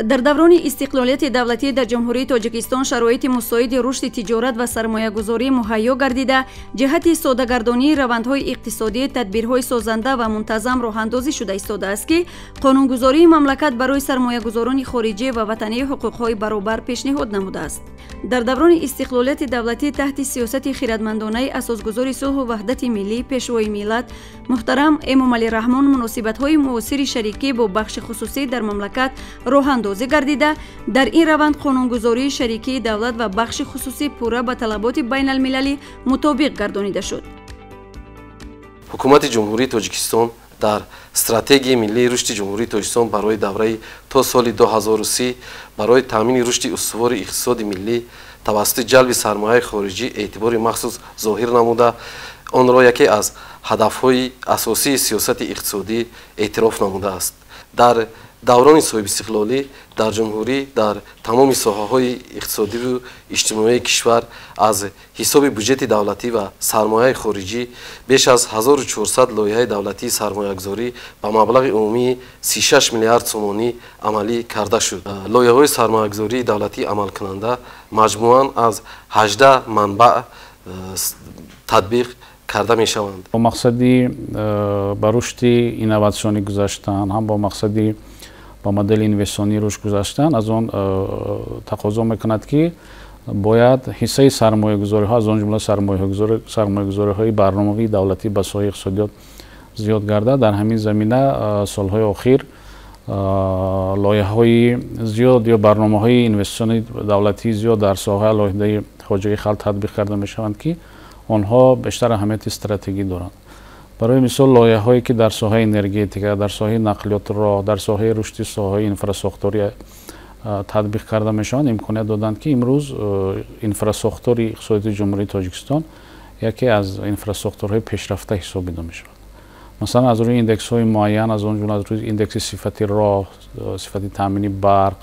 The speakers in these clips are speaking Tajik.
Дар даврони истиқлолияти давлатӣ дар Ҷумҳурии Тоҷикистон шароити мусоиди рушди тиҷорат ва сармоягузорӣ муҳайё гардида, ҷиҳати содагардонии равандҳои иқтисодӣ тадбирҳои созанда ва мунтазам роҳандозӣ шуда истодааст, ки қонунгузории мамлакат барои сармоягузорони хориҷӣ ва ватанӣ ҳуқуқҳои баробар пешниҳод намудааст. Дар даврони истиқлолияти давлатӣ таҳти сиёсати хиратмандонаи асосгузори сулҳу ваҳдати миллӣ, пешвои миллат муҳтарам Эмомалӣ Раҳмон муносибатҳои муосири шарикӣ бо бахши хусусӣ дар мамлакат роҳандозӣ гардида, дар ин раванд қонунгузории шарикии давлат ва бахши хусусӣ пурра ба талаботи байналмилалӣ мутобиқ гардонида шуд. Ҳукумати Ҷумҳурии Тоҷикистон дар стратегияи миллии рушди Ҷумҳурии Тоҷикистон барои давраи то соли 2030 барои таъмини рушди устувори иқтисоди миллӣ тавассути ҷалби сармояи хориҷӣ эътибори махсус зоҳир намуда, онро яке аз ҳадафҳои асосии сиёсати иқтисодӣ эътироф намудааст. Дар даврони соҳибистиқлолӣ дар ҷумҳурӣ дар тамоми соҳаҳои иқтисодиву иҷтимоии кишвар аз ҳисоби буҷети давлатӣ ва сармояи хориҷӣ беш аз 1400 лоиҳаи давлатии сармоягузорӣ ба маблағи умумии 36 миллиард сомонӣ амалӣ карда шуд. Лоиҳаҳои сармоягузории давлатӣ амалкунанда маҷмӯан аз 18 манбаъ татбиқ карда мешаванд. Бо мақсади ба рушди инноватсионӣ гузаштан, ҳам бо мақсади ба модели инвеститсионӣ рушд гузаштан, аз он тақозо мекунад, ки бояд ҳиссаи сармоягузориҳо, аз он ҷумла сармоягузориҳои барномавии давлатӣ ба соҳаи иқтисодиёт зиёд гардад. Дар ҳамин замина солҳои охир лоиҳаҳои зиёд ё барномаҳои инвеститсионии давлатии зиёд дар соҳаи алоҳидаи хоҷагии халқ татбиқ карда мешаванд, ки онҳо бештар аҳамияти стратегӣ доранд. Барои мисол, лоиҳаҳое ки дар соҳаи энергетика, дар соҳаи нақлиёту роҳ, дар соҳаи рушди соҳаи инфрасохторӣ татбиқ карда мешаванд, имконият доданд, ки имрӯз инфрасохтори иқтисодии Ҷумҳурии Тоҷикистон яке аз инфрасохторҳои пешрафта ҳисобида мешавад. Масалан, аз рӯи индексҳои муайян, аз он ҷумла аз рӯи индекси сифати роҳ, сифати таъмини барқ,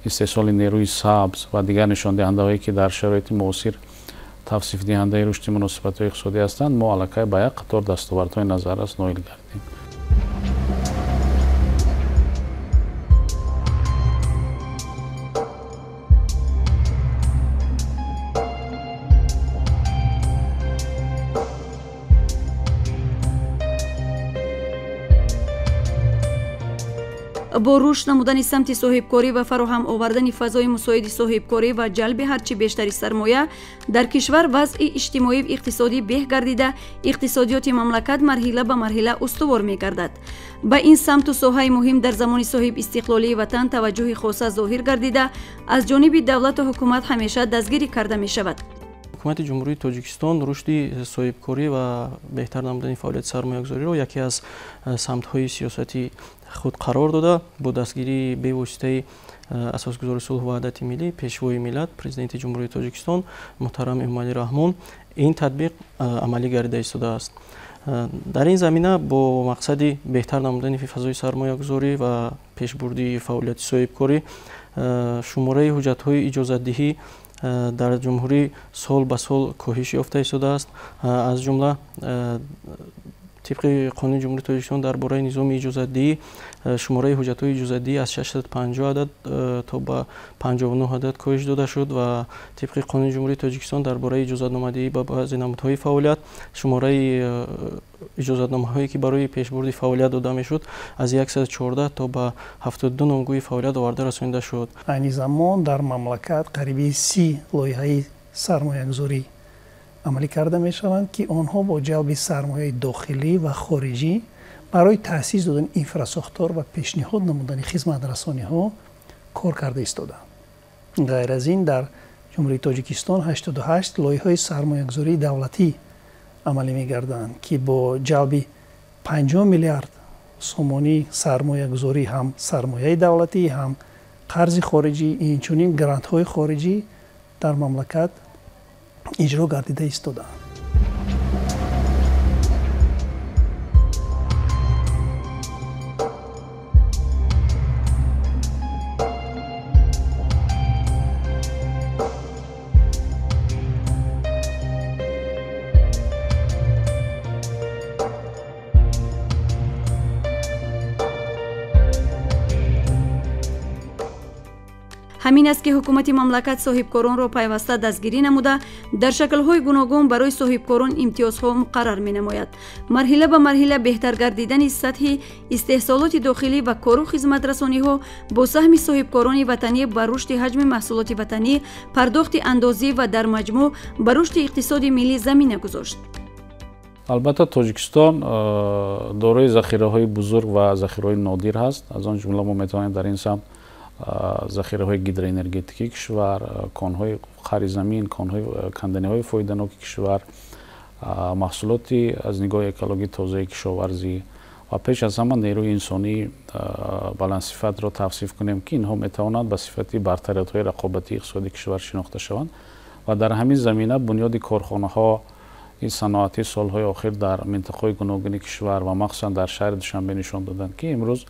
истеҳсоли нерӯи сабз ва дигар нишондиҳандаҳое ки дар шароити муосир тавсифдиҳандаи рушди муносибатҳои иқтисодӣ ҳастанд, мо аллакай ба як қатор дастовардҳои назаррас ноил гардем. Бо рушд намудани самти соҳибкорӣ ва фароҳам овардани фазои мусоиди соҳибкорӣ ва ҷалби ҳарчи бештари сармоя дар кишвар вазъи иҷтимоию иқтисодӣ беҳ гардида, иқтисодиёти мамлакат марҳила ба марҳила устувор мегардад. Ба ин самту соҳаи муҳим дар замони соҳибистиқлолии ватан таваҷҷӯҳи хоса зоҳир гардида, аз ҷониби давлату ҳукумат ҳамеша дастгирӣ карда мешавад. Ҳукумати Ҷумҳурии Тоҷикистон рушди соҳибкорӣ ва беҳтар намудани фаъолияти сармоягузориро яке аз самтҳои сиёсати худ қарор дода, бо дастгирии бевоситаи асосгузори сулҳу ваҳдати миллӣ, пешвои миллат, Президенти Ҷумҳурии Тоҷикистон муҳтарам Эмомалӣ Раҳмон ин татбиқ амалӣ гардида истодааст. Дар ин замина бо мақсади беҳтар намудани фазои сармоягузорӣ ва пешбурди фаъолияти соҳибкорӣ шумораи ҳуҷҷатҳои иҷозатдиҳӣ дар ҷумҳурӣ сол ба сол коҳиш ёфта истодааст. Аз ҷумла тибқи қонуни Ҷумҳурии Тоҷикистон дар бораи низоми иҷозатдиҳӣ шумораи ҳуҷҷатҳои иҷозатдиҳӣ аз 650 адад то ба 59 адад коҳиш дода шуд ва тибқи қонуни Ҷумҳурии Тоҷикистон дар бораи иҷозатномадиҳӣ ба баъзе намудҳои фаъолият шумораи иҷозатномаҳое ки барои пешбурди фаъолият дода мешуд аз 114 то ба 72 номгӯи фаъолият оварда расонида шуд. Айни замон дар мамлакат қариби 30 лоиҳаи сармоягузорӣ амалӣ карда мешаванд, ки онҳо бо ҷалби сармояи дохилӣ ва хориҷӣ барои таъсис додани инфрасохтор ва пешниҳод намудани хизматрасониҳо кор карда истодаанд. Ғайр аз ин, дар Ҷумҳурии Тоҷикистон 88 лоиҳаи сармоягузории давлатӣ амалӣ мегарданд, ки бо ҷалби 50 миллиард сомонӣ сармоягузорӣ, ҳам сармояи давлатӣ, ҳам қарзи хориҷӣ, инчунин грантҳои хориҷӣ дар мамлакат иҷро гардида истодаанд. Ҳамин аст, ки ҳукумати мамлакат соҳибкоронро пайваста дастгирӣ намуда, дар шаклҳои гуногун барои соҳибкорон имтиёзҳо муқаррар менамояд. Марҳила ба марҳила беҳтар гардидани сатҳи истеҳсолоти дохилӣ ва кору хизматрасониҳо бо саҳми соҳибкорони ватанӣ ба рушди ҳаҷми маҳсулоти ватанӣ, пардохти андозӣ ва дар маҷмӯъ ба рушди иқтисоди миллӣ замина гузошт. Албатта, Тоҷикистон дорои захираҳои бузург ва захираҳои нодир ҳаст. Аз он ҷумла мо метавонем дар ин самт захираҳои гидроэнергетикии кишвар, конҳои қари замин, конҳои канданиҳои фоиданоки кишвар, маҳсулоти аз нигоҳи экологӣ тозаи кишоварзӣ ва пеш аз ҳама нерӯи инсонии баландсифатро тавсиф кунем, ки инҳо метавонанд ба сифати бартариятҳои рақобатии иқтисодии кишвар шинохта шаванд. Ва дар ҳамин замина бунёди корхонаҳо ин саноатӣ солҳои охир дар минтақаҳои гуногуни кишвар ва махсусан дар шаҳри Душанбе нишон доданд, ки имрӯз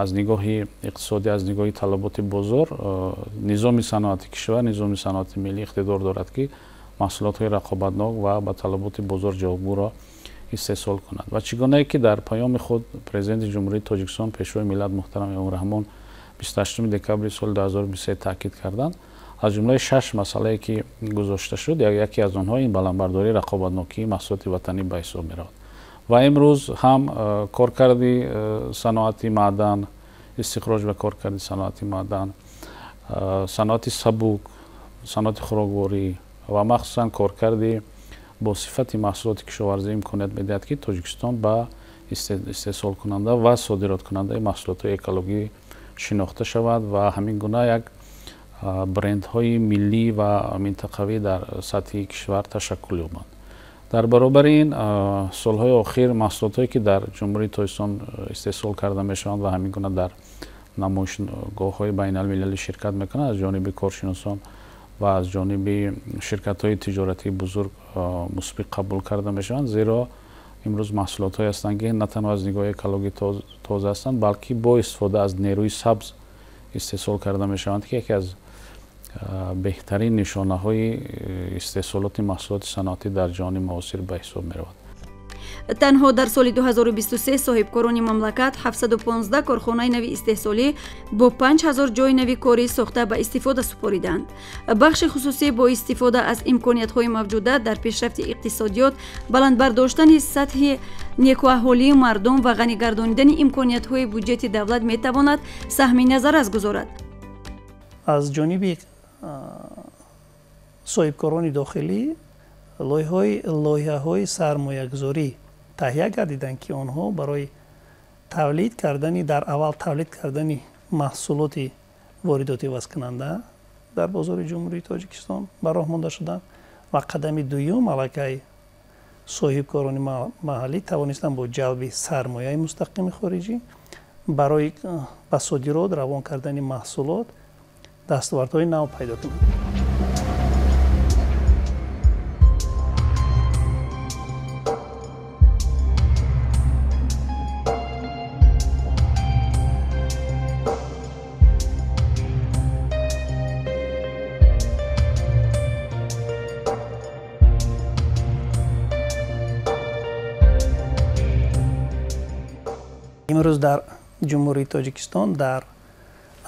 аз нигоҳи иқтисодӣ, аз нигоҳи талаботи бозор низоми саноати кишвар, низоми саноати миллӣ иқтидор дорад, ки маҳсулотҳои рақобатнок ва ба талаботи бозор ҷавобгӯро истеҳсол кунад. Ва чӣ гунае ки дар паёми худ Президенти Ҷумҳурии Тоҷикистон, Пешвои миллат муҳтарам Эмомалӣ Раҳмон 28 декабри соли 2023 таъкид карданд, аз ҷумлаи 6 масъалае ки гузошта шуд, яке аз онҳо ин баландбардории рақобатнокии маҳсулоти ватанӣ ба ҳисоб меравад. Ва имрӯз ҳам коркарди саноати маъдан, истихроҷ ва коркарди саноати маъдан, саноати сабук, саноати хӯрокворӣ ва махсусан коркарди бо сифати маҳсулоти кишоварзӣ имконият медиҳад, ки Тоҷикистон ба истеҳсолкунанда ва содироткунандаи маҳсулотҳои экологӣ шинохта шавад ва ҳамин гуна як брендҳои миллӣ ва минтақавӣ дар сатҳи кишвар ташаккул ёбанд. Дар баробари ин солҳои охир маҳсулотҳое ки дар Ҷумҳурии Тоҷикистон истеҳсол карда мешаванд ва ҳамин гуна дар намоишгоҳҳои байналмилалӣ ширкат мекунанд, аз ҷониби коршиносон ва аз ҷониби ширкатҳои тиҷоратии бузург мусбӣ қабул карда мешаванд, зеро имрӯз маҳсулотҳое ҳастанд, ки на танҳо аз нигоҳи экологӣ тоза ҳастанд, балки бо истифода аз нерӯи сабз истеҳсол карда мешаванд, ки яке аз беҳтарин нишонаҳои истеҳсолоти маҳсулоти саноатӣ дар ҷаҳони муосир ба ҳисоб меравад. Танҳо дар соли 2023 соҳибкорони мамлакат 715 корхонаи нави истеҳсолӣ бо 5000 ҷойи нави корӣ сохта ба истифода супориданд. Бахши хусусӣ бо истифода аз имкониятҳои мавҷуда дар пешрафти иқтисодиёт, баландбардоштани сатҳи некуаҳолии мардум ва ғанигардонидани имкониятҳои буҷети давлат метавонад саҳми назаррас гузорад. Аз ҷониби соҳибкорони дохилӣ лоиҳаҳои сармоягузорӣ таҳия гардиданд, ки онҳо барои тавлид кардани дар аввал тавлид кардани маҳсулоти воридоти ивазкунанда дар бозори Ҷумҳурии Тоҷикистон ба роҳ монда шуданд ва қадами дуюм аллакай соҳибкорони маҳаллӣ тавонистанд бо ҷалби сармояи мустақими хориҷӣ барои ба содирот равон кардани маҳсулот дастовардҳои нав пайдо кунанд. Имрӯз дар Ҷумҳурии Тоҷикистон дар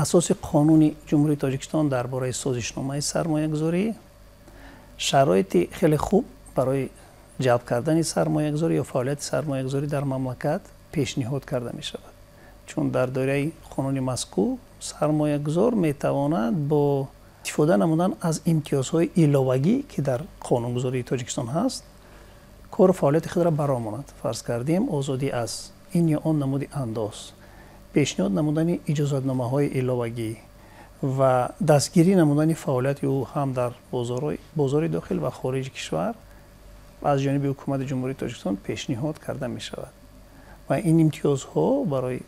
асоси қонуни Ҷумҳурии Тоҷикистон дар бораи созишномаи сармоягузорӣ шароити хеле хуб барои ҷалб кардани сармоягузорӣ ё фаъолияти сармоягузорӣ дар мамлакат пешниҳод карда мешавад. Чун дар доираи қонуни мазкур сармоягузор метавонад бо истифода намудан аз имтиёзҳои иловагӣ, ки дар қонунгузории Тоҷикистон ҳаст, кору фаъолияти худро бароҳ монад. Фарз кардем, озодӣ аз ин ё он намуди андоз, пешниҳод намудани иҷозатномаҳои иловагӣ ва дастгирӣ намудани фаъолияти ӯ ҳам дар бозори дохил ва хориҷи кишвар аз ҷониби ҳукумати Ҷумҳурии Тоҷикистон пешниҳод карда мешавад. Ва ин имтиёзҳо барои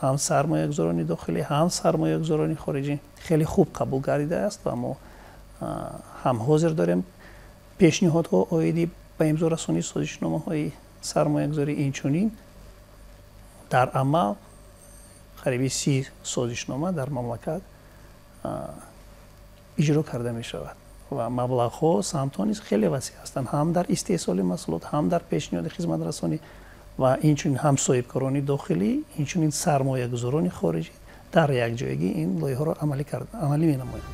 ҳам сармоягузорони дохилӣ, ҳам сармоягузорони хориҷӣ хеле хуб қабул гардидааст ва мо ҳам ҳозир дорем пешниҳодҳо оиди ба имзо расонии созишномаҳои сармоягузорӣ, инчунин дар амал қариби 30 созишнома дар мамлакат иҷро карда мешавад ва маблағҳо самтҳо низ хеле васеъ ҳастанд, ҳам дар истеҳсоли маҳсулот, ҳам дар пешниҳоди хизматрасонӣ ва инчунин ҳам соҳибкорони дохилӣ, инчунин сармоягузорони хориҷӣ Дар якҷоягӣ ин лоиҳаро амалӣ менамоянд.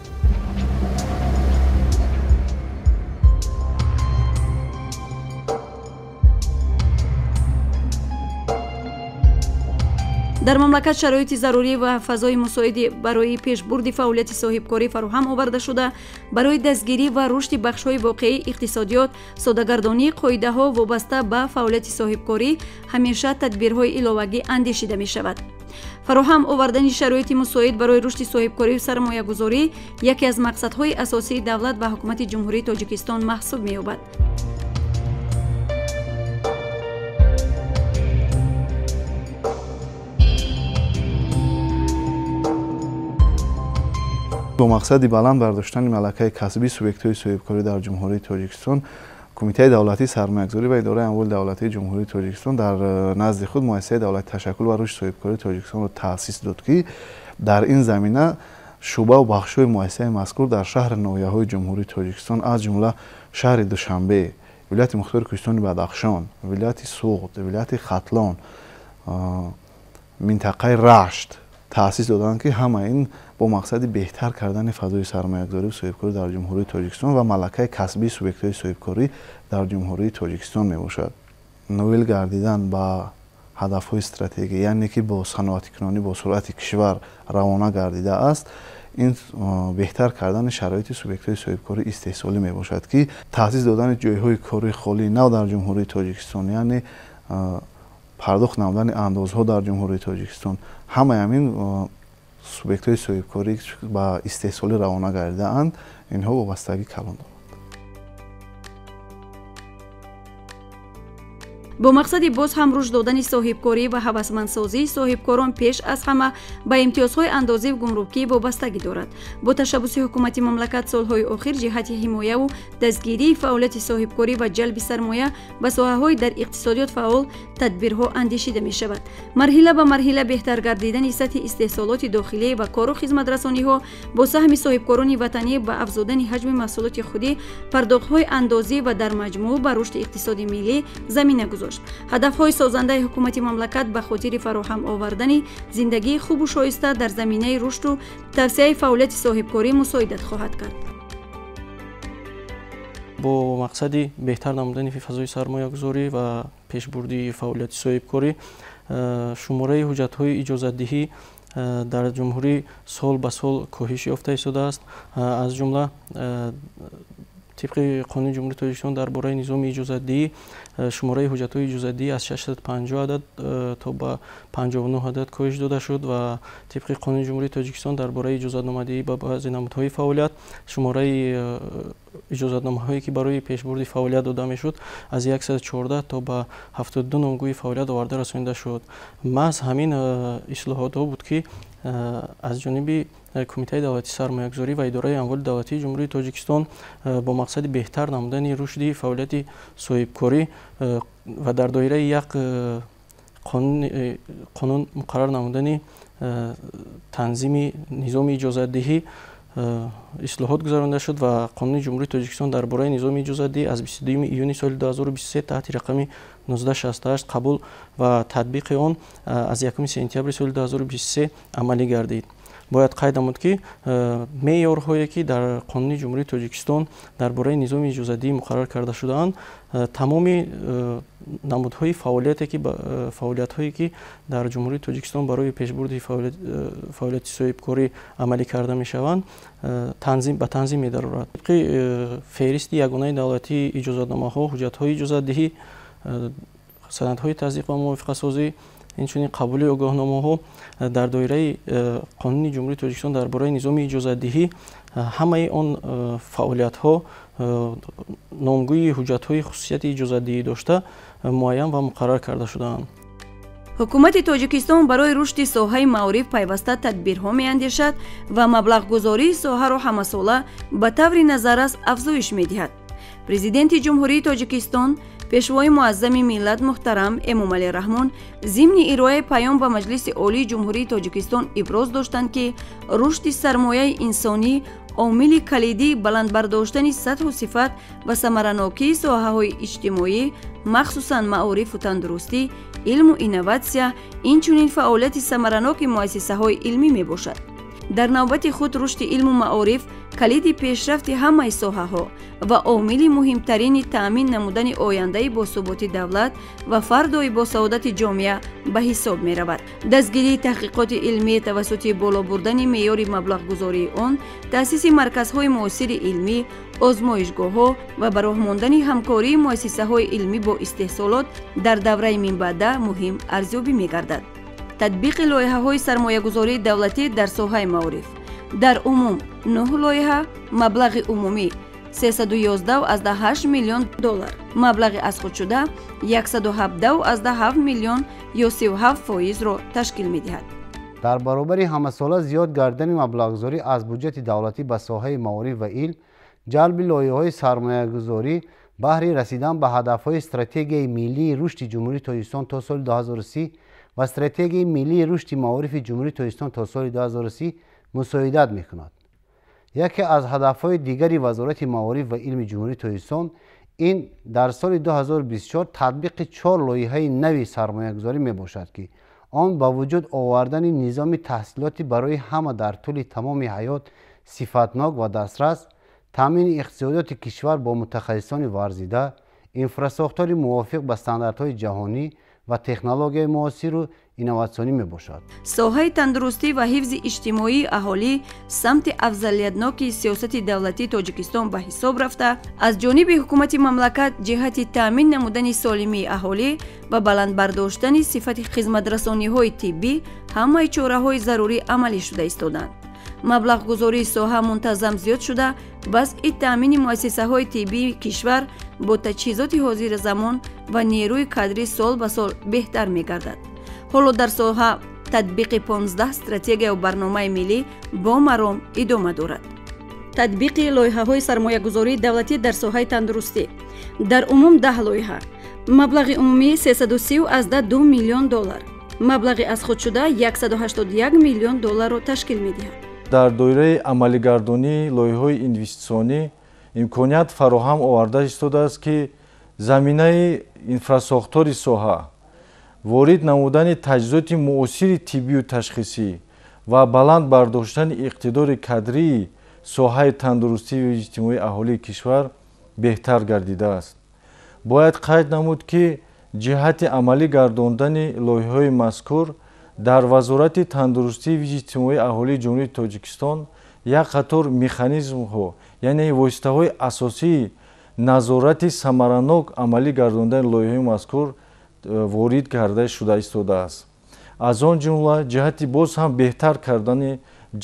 Дар мамлакат шароити зарурӣ ва фазои мусоиди барои пешбурди фаъолияти соҳибкорӣ фароҳам оварда шуда, барои дастгирӣ ва рушди бахшҳои воқеии иқтисодиёт, содагардонии қоидаҳо вобаста ба фаъолияти соҳибкорӣ ҳамеша тадбирҳои иловагӣ андешида мешавад. Фароҳам овардани шароити мусоид барои рушди соҳибкорию сармоягузорӣ яке аз мақсадҳои асосии давлат ва ҳукумати Ҷумҳурии Тоҷикистон маҳсуб меёбад. Бо мақсади баланд бардоштани малакаи касбии субъектҳои соҳибкорӣ дар Ҷумҳурии Тоҷикистон, Кумитаи давлатии сармоягузорӣ ва идораи амволи давлатии Ҷумҳурии Тоҷикистон дар назди худ муассисаи давлати ташаккул ва рушди соҳибкории Тоҷикистонро таъсис дод, ки дар ин замина шӯъбаву бахшҳои муассисаи мазкур дар шаҳри ноҳияҳои Ҷумҳурии Тоҷикистон, аз ҷумла шаҳри Душанбе, вилояти Мухтори Кӯҳистони Бадахшон, вилояти Суғд, вилояти Хатлон, минтақаи Рашт таъсис доданд, ки ҳама ин бо мақсади беҳтар кардани фазои сармоягузорӣ соҳибкорӣ дар Ҷумҳурии Тоҷикистон ва малакаи касбии субъектҳои соҳибкорӣ дар Ҷумҳурии Тоҷикистон мебошад. Ноил гардидан ба ҳадафҳои стратегӣ, яъне ки бо саноатикунонӣ бо суръати кишвар равона гардидааст, ин беҳтар кардани шароити субъектҳои соҳибкорӣ истеҳсолӣ мебошад, ки таъсис додани ҷойҳои кории холии нав дар Ҷумҳурии Тоҷикистон, яъне пардохт намудани андозҳо дар Ҷумҳурии Тоҷикистон, ҳамаи ҳамин субъектҳои соҳибкорӣ ба истеҳсолӣ равона гардидаанд, инҳо вобастагӣ калон доранд. Бо мақсади боз ҳам рушд додани соҳибкорӣ ва ҳавасмандсозии соҳибкорон пеш аз ҳама ба имтиёзҳои андозиву гумрукӣ вобастагӣ дорад. Бо ташаббуси ҳукумати мамлакат солҳои охир ҷиҳати ҳимояву дастгирии фаъолияти соҳибкорӣ ва ҷалби сармоя ба соҳаҳои дар иқтисодиёт фаъол тадбирҳо андешида мешавад. Марҳила ба марҳила беҳтар гардидани сатҳи истеҳсолоти дохилӣ ва кору хизматрасониҳо бо саҳми соҳибкорони ватанӣ ба афзудани ҳаҷми маҳсулоти худӣ, пардохтҳои андозӣ ва дар маҷмӯъ ба рушди иқтисоди миллӣ замина гузошт. Ҳадафҳои созандаи ҳукумати мамлакат ба хотири фароҳам овардани зиндагии хубу шоиста дар заминаи рушду тавсеаи фаъолияти соҳибкорӣ мусоидат хоҳад кард. Бо мақсади беҳтар намудани фазои сармоягузорӣ ва пешбурди фаъолияти соҳибкорӣ, шумораи ҳуҷҷатҳои иҷозатдиҳӣ дар ҷумҳурӣ сол ба сол коҳиш ёфта истодааст. Аз ҷумла тибқи қонуни Ҷумҳурии Тоҷикистон дар бораи низоми иҷозатдиҳӣ, шумораи ҳуҷҷатҳои иҷозатдиҳӣ аз 650 адад то ба 59 адад коҳиш дода шуд ва тибқи қонуни Ҷумҳурии Тоҷикистон дар бораи иҷозатномадиҳӣ ба баъзе намудҳои фаъолият, шумораи иҷозатномаҳое ки барои пешбурди фаъолият дода мешуд, аз 114 то ба 72 номгӯи фаъолият оварда расонида шуд. Маҳз ҳамин ислоҳотҳо буд, ки аз ҷониби Кумитаи давлатии сармоягузорӣ ва идораи амволи давлатии Ҷумҳурии Тоҷикистон бо мақсади беҳтар намудани рушди фаъолияти соҳибкорӣ ва дар доираи як қонун муқаррар намудани танзими низоми иҷозатдиҳӣ ислоҳот гузаронида шуд ва қонуни Ҷумҳурии Тоҷикистон дар бораи низоми иҷозатдиҳӣ аз 22 июни соли 2023 таҳти рақами 1968 қабул ва татбиқи он аз 1 сентябри соли 2023 амалӣ гардид. Бояд қайд намуд, ки меъёрҳое ки дар қонуни Ҷумҳурии Тоҷикистон дар бораи низоми иҷозатдиҳӣ муқаррар карда шудаанд, тамоми намудҳои фаъолиятҳое ки дар Ҷумҳурии Тоҷикистон барои пешбурди фаъолияти соҳибкорӣ амалӣ карда мешаванд, ба танзим медарорад. Тибқи феҳристи ягонаи давлатии иҷозатномаҳо, ҳуҷҷатҳои иҷозатдиҳӣ, санадҳои тасдиқ ва мувофиқасозӣ, инчунин қабули огоҳномаҳо дар доираи қонуни Ҷумҳурии Тоҷикистон дар бораи низоми иҷозатдиҳӣ, ҳамаи он фаъолиятҳо номгӯи ҳуҷҷатҳои хусусияти иҷозатдиҳӣ дошта муайян ва муқаррар карда шудаанд. Ҳукумати Тоҷикистон барои рушди соҳаи маориф пайваста тадбирҳо меандешад ва маблағгузории соҳаро ҳамасола ба таври назаррас афзоиш медиҳад. Президенти Ҷумҳурии Тоҷикистон, Пешвои муаззами миллат муҳтарам Эмомалӣ Раҳмон зимни ироаи паём ба Маҷлиси Олии Ҷумҳурии Тоҷикистон иброз доштанд, ки рушди сармояи инсонӣ омили калидии баланд бардоштани сатҳу сифат ва самаранокии соҳаҳои иҷтимоӣ, махсусан маорифу тандурустӣ, Илму инноватсия инчунин фаъолияти самараноки муассисаҳои илмӣ мебошад. Дар навбати худ рушди илму маориф калиди пешрафти ҳамаи соҳаҳо ва омили муҳимтарини таъмин намудани ояндаи босуботи давлат ва фардои босаодати ҷомеа ба ҳисоб меравад. Дастгирии таҳқиқоти илмӣ тавассути боло бурдани меъёри маблағгузории он, таъсиси марказҳои муосири илмӣ, озмоишгоҳҳо ва ба роҳ мондани ҳамкории муассисаҳои илмӣ бо истеҳсолот дар давраи минбаъда муҳим арзёбӣ мегардад. Татбиқи лоиҳаҳои сармоягузории давлатӣ дар соҳаи маориф. Дар умум 9 лоиҳа, маблағи умумӣ 311,8 миллион доллар, маблағи аз худшуда 117,7 миллион ё 37%-ро ташкил медиҳад. Дар баробари ҳамасола зиёд гардани маблағгузорӣ аз буҷети давлатӣ ба соҳаи маориф ва илм, ҷалби лоиҳаҳои сармоягузорӣ баҳри расидан ба ҳадафҳои стратегияи миллии рушди Ҷумҳурии Тоҷикистон то соли 2030 ва стратегияи миллии рушди маорифи Ҷумҳурии Тоҷикистон то соли 2030 мусоидат мекунад. Яке аз ҳадафҳои дигари Вазорати маориф ва илми Ҷумҳурии Тоҷикистон ин дар соли 2024 татбиқи 4 лоиҳаи нави сармоягузорӣ мебошад, ки он ба вуҷуд овардани низоми таҳсилоти барои ҳама дар тӯли тамоми ҳаёт сифатнок ва дастрас, таъмини иқтисодиёти кишвар бо мутахассисони варзида, инфрасохтори мувофиқ ба стандартҳои ҷаҳонӣ ва технологияи муосиру инноватсионӣ мебошад. Соҳаи тандурустӣ ва ҳифзи иҷтимоии аҳолӣ самти афзалиятноки сиёсати давлатии Тоҷикистон ба ҳисоб рафта, аз ҷониби ҳукумати мамлакат ҷиҳати таъмин намудани солимии аҳолӣ ва баланд бардоштани сифати хизматрасониҳои тиббӣ ҳамаи чораҳои зарурӣ амалӣ шуда истоданд. Маблағгузории соҳа мунтазам зиёд шуда, вазъи таъмини муассисаҳои тиббии кишвар бо таҷҳизоти ҳозиразамон ва нерӯи кадрӣ сол ба сол беҳтар мегардад. Ҳоло дар соҳа татбиқи 15 стратегияу барномаи миллӣ бо маром идома дорад. Татбиқи лоиҳаҳои сармоягузории давлатӣ дар соҳаи тандурустӣ. Дар умум 10 лоиҳа, маблағи умумӣ 330,2 миллион доллар, маблағи аз худшуда 181 миллион долларро ташкил медиҳад. Дар доираи амалигардонии лоиҳаҳои инвеститсионӣ имконият фароҳам оварда истодааст, ки заминаи инфрасохтори соҳа, ворид намудани таҷҳизоти муосири тиббию ташхисӣ ва баланд бардоштани иқтидори кадрии соҳаи тандурустию иҷтимоии аҳолии кишвар беҳтар гардидааст. Бояд қайд намуд, ки ҷиҳати амалӣ гардондани лоиҳаҳои мазкур дар Вазорати тандурустию иҷтимоии аҳолии Ҷумҳурии Тоҷикистон як қатор механизмҳо, яъне воситаҳои асосии назорати самаранок амалӣ гардондани лоиҳаҳои мазкур ворид карда шуда истодааст. Аз он ҷумла ҷиҳати боз ҳам беҳтар кардани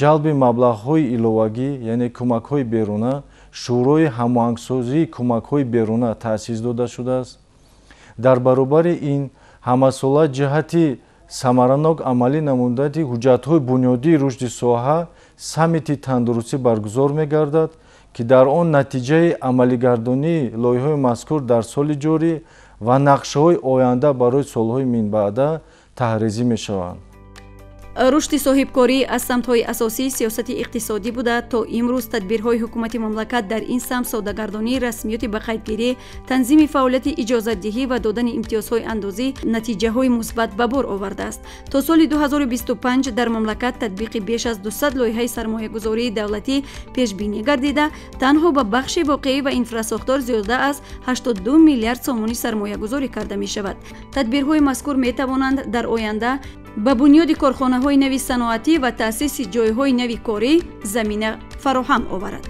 ҷалби маблағҳои иловагӣ, яъне кӯмакҳои беруна, Шӯрои ҳамоҳангсозии кӯмакҳои беруна таъсис дода шудааст. Дар баробари ин ҳамасола ҷиҳати самаранок амалӣ намудани ҳуҷҷатҳои бунёдии рушди соҳа саммити тандурустӣ баргузор мегардад, ки дар он натиҷаи амалигардонии лоиҳаҳои мазкур дар соли ҷорӣ ва нақшаҳои оянда барои солҳои минбаъда таҳризӣ мешаванд. Рушди соҳибкорӣ аз самтҳои асосии сиёсати иқтисодӣ буда, то имрӯз тадбирҳои ҳукумати мамлакат дар ин самт соддагардонии расмиёти ба қайдгирӣ, танзими фаъолияти иҷозатдиҳӣ ва додани имтиёзҳои андозӣ натиҷаҳои мусбат ба бор овардааст. То соли 2025 дар мамлакат татбиқи беш аз 200 лоиҳаи сармоягузории давлатӣ пешбинӣ гардида, танҳо ба бахши воқеӣ ва инфрасохтор зиёда аз 82 миллиард сомонӣ сармоягузорӣ карда мешавад. Тадбирҳои мазкур метавонанд дар оянда ба бунёди корхонаҳои нави саноатӣ ва таъсиси ҷойҳои нави корӣ замина фароҳам оварад.